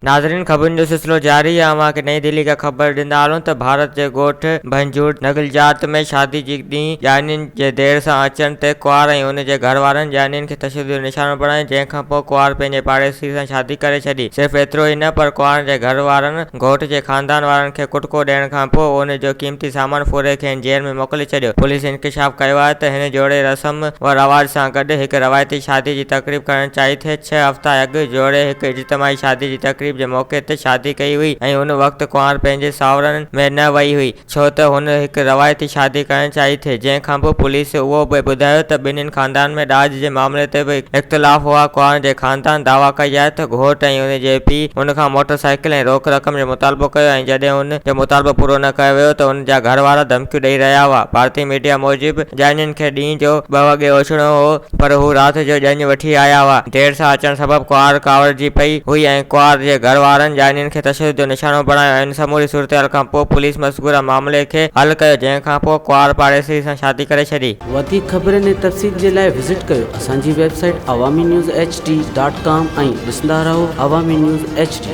ناظرين خبرن جو سلسلو جاري آهي اوهان کي نئين دهلي کان خبر ڏيندا هلون ته ڀارت جي ڳوٺ ڀنجوڙ نگلجات ۾ شادي جي ڏينهن ڄاڃين جي دير سان اچڻ تي ڪنوار ۽ ان جي گهر وارن ڄاڃين کي تشدد جو نشانو بڻايو جنهن کانپوء ڪنوار پنهنجي پاڙيسري سان شادي ڪري ڇڏي صرف ايترو ئي نه پر ڪنوار جي گهر وارن گهوٽ جي خاندان وارن کي ڪٽڪو ڏيڻ کانپوء ان جو قيمتي سامان ڦري کين جيل ۾ موڪلي ڇڏيو. پوليس انڪشاف ڪيو آهي ته هن جوڙي رسم و رواج سان گڏ هڪ روايتي شادي جي تقريب ڪرڻ چاهي ٿي. ڇهه هفتا اڳ جوڙي هڪ اجتماعي شادي جي تقريب جي موقعي تي شادي ڪئي هئي ۽ ان وقت ڪنوار پنهنجي ساهرن ۾ نه وئي هئي. ڇو ته هن هڪ روايتي شادي ڪرڻ چاهي ٿي، جنهن کانپوء پوليس اهو به ٻڌايو ته ٻنهين خاندانن ۾ ڏاج جي معاملي تي به اختلاف هئا، ڪنوار جي خاندان دعويٰ ڪئي آهي ته گهوٽ ۽ ان جي پيء هن کان موٽر سائيڪل ۽ روڪ رقم جو مطالبو ڪيو ۽ جڏهن ان جو مطالبو پورو نه ڪيو ويو ته ان جا گهر وارا ڌمڪيون ڏئي رهيا هئا، ڀارتي ميڊيا موجب ڄاڃين کي ڏينهن جو ٻه وڳي اچڻو هو پر هو رات جو ڄڃ وٺي آيا هئا. دير سان اچڻ سبب ڪنوار ڪاوڙجي پئي هئي ۽ ڪنوار جي گهر وارن ڄاڃين کي تشدد جو نشانو بڻايو ۽ ان سموري صورتحال کان پوء پوليس مذڪوره معاملي کي حل ڪيو جنهن کان پوء ڪنوار پاڙيسري سان شادي ڪري ڇڏي. وڌيڪ خبرن ۽ تفصيل جي لاء وزٽ ڪيو اسان جي website Awami news H D dot com ۽ ڏسندا رهو عوامي نيوز ايڇ ڊي.